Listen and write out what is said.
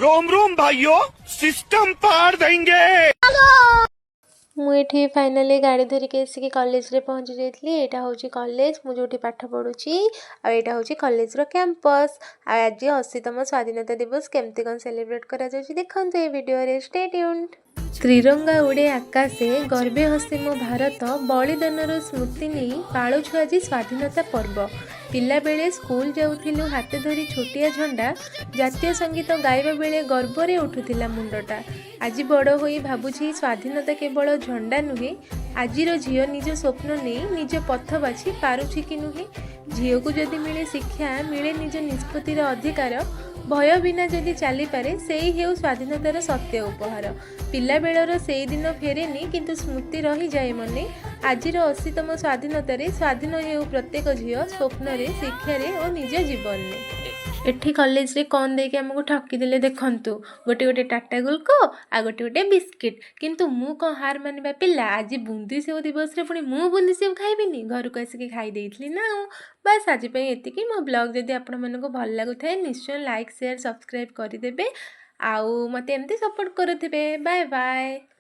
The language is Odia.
रोम रोम भाइयों, सिस्टम पार देंगे। ମୁଁ ଏଠି ଫାଇନାଲି ଗାଡ଼ି ଧରିକି ଆସିକି କଲେଜରେ ପହଞ୍ଚି ଯାଇଥିଲି। ଏଇଟା ହେଉଛି କଲେଜ, ମୁଁ ଯେଉଁଠି ପାଠ ପଢ଼ୁଛି, ଆଉ ଏଇଟା ହେଉଛି କଲେଜର କ୍ୟାମ୍ପସ୍। ଆଉ ଆଜି 80ତମ ସ୍ୱାଧୀନତା ଦିବସ କେମିତି କ'ଣ ସେଲିବ୍ରେଟ୍ କରାଯାଉଛି, ଦେଖନ୍ତୁ ଏ ଭିଡ଼ିଓରେ। ଷ୍ଟେ ଟ୍ୟୁନ୍ଡ। ତ୍ରିରଙ୍ଗା ଉଡ଼େ ଆକାଶେ, ଗର୍ବେ ହସେ ମୋ ଭାରତ। ବଳିଦାନର ସ୍ମୃତି ନେଇ ପାଳୁଛୁ ଆଜି ସ୍ୱାଧୀନତା ପର୍ବ। ପିଲାବେଳେ ସ୍କୁଲ ଯାଉଥିଲୁ ହାତେ ଧରି ଛୋଟିଆ ଝଣ୍ଡା। ଜାତୀୟ ସଙ୍ଗୀତ ଗାଇବା ବେଳେ ଗର୍ବରେ ଉଠୁଥିଲା ମୁଣ୍ଡଟା। ଆଜି ବଡ଼ ହୋଇ ଭାବୁଛି, ସ୍ୱାଧୀନତା କେବଳ ଝଣ୍ଡା ନୁହେଁ। ଆଜିର ଝିଅ ନିଜ ସ୍ୱପ୍ନ ନେଇ ନିଜ ପଥ ବାଛି ପାରୁଛି କି ନୁହେଁ। ଝିଅକୁ ଯଦି ମିଳେ ଶିକ୍ଷା, ମିଳେ ନିଜ ନିଷ୍ପତ୍ତିର ଅଧିକାର, ଭୟ ବିନା ଯଦି ଚାଲିପାରେ, ସେଇ ହେଉ ସ୍ୱାଧୀନତାର ସତ୍ୟ ଉପହାର। ପିଲାବେଳର ସେଇ ଦିନ ଫେରେନି, କିନ୍ତୁ ସ୍ମୃତି ରହିଯାଏ ମନେ। ଆଜିର 80ତମ ସ୍ୱାଧୀନତାରେ ସ୍ୱାଧୀନ ହେଉ ପ୍ରତ୍ୟେକ ଝିଅ, ସ୍ୱପ୍ନରେ, ଶିକ୍ଷାରେ ଓ ନିଜ ଜୀବନରେ। ଏଠି କଲେଜରେ କ'ଣ ଦେଇକି ଆମକୁ ଠକିଦେଲେ ଦେଖନ୍ତୁ। ଗୋଟେ ଗୋଟେ ଟାଟା ଗ୍ଲୁକୋ ଆଉ ଗୋଟେ ଗୋଟେ ବିସ୍କିଟ୍। କିନ୍ତୁ ମୁଁ କ'ଣ ହାର ମାନିବା ପିଲା? ଆଜି ବୁନ୍ଦି ସେଉ ଦିବସରେ ପୁଣି ମୁଁ ବୁନ୍ଦି ସେଉ ଖାଇବିନି? ଘରକୁ ଆସିକି ଖାଇ ଦେଇଥିଲି ନା ଆଉ। ବାସ୍, ଆଜି ପାଇଁ ଏତିକି। ମୋ ବ୍ଲଗ୍ ଯଦି ଆପଣମାନଙ୍କୁ ଭଲ ଲାଗୁଥାଏ, ନିଶ୍ଚୟ ଲାଇକ୍, ସେୟାର, ସବସ୍କ୍ରାଇବ୍ କରିଦେବେ ଆଉ ମୋତେ ଏମିତି ସପୋର୍ଟ କରୁଥିବେ। Bye bye.